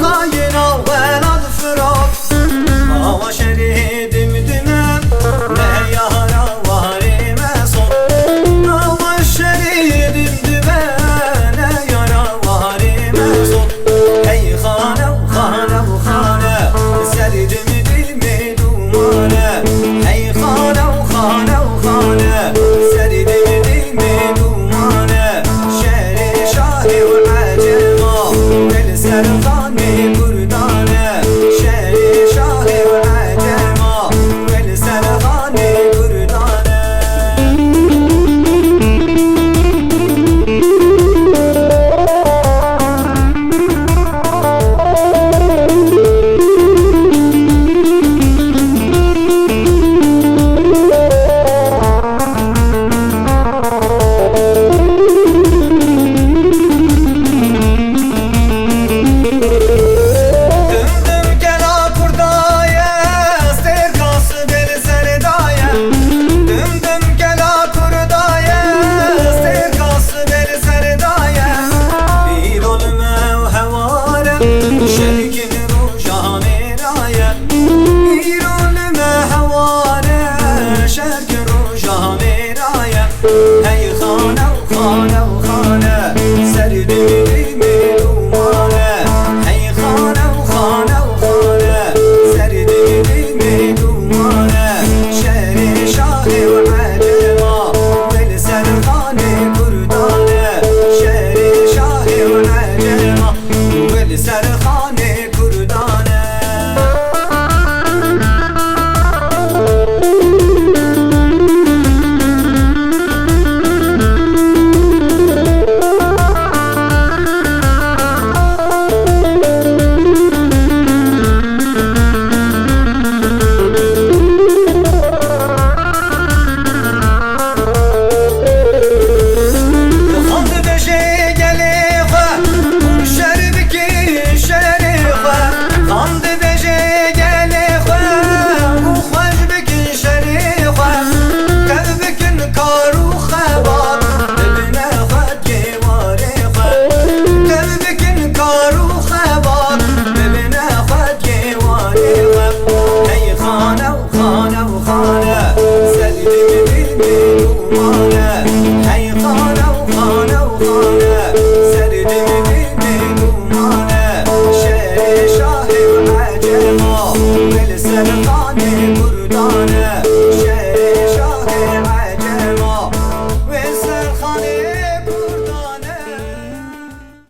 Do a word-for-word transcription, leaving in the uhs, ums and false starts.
Kayina welat Firat, awa şerê dimdime, neyara warê meso. Awa şerê dimdime, neyara warê meso. Hey xane, xane, xane, ser dimdime dumane. Hey xane, xane, xane, ser dimdime dumane. Şerê şahê û ecema, wel ser xanê Kurdan e. Şerê şahê û ecema, wel ser xanê Kurdan e. Dim dim gela Kurda ye, stêrka sibê li ser daye. Dim dim gela Kurda ye, stêrka sibê li ser daye. Îro li me û heware, şerkin roja mêra ye. Îro li me heware, şerkin roja mêra ye. Hey xane û xane û xane, ser dimdimê dumane. Hey xane û xane û xane, ser dimdimê dumane. Şerê şahê û ecema, wel ser xanê Kurdan e. Şerê şahê û ecema, wel ser xanê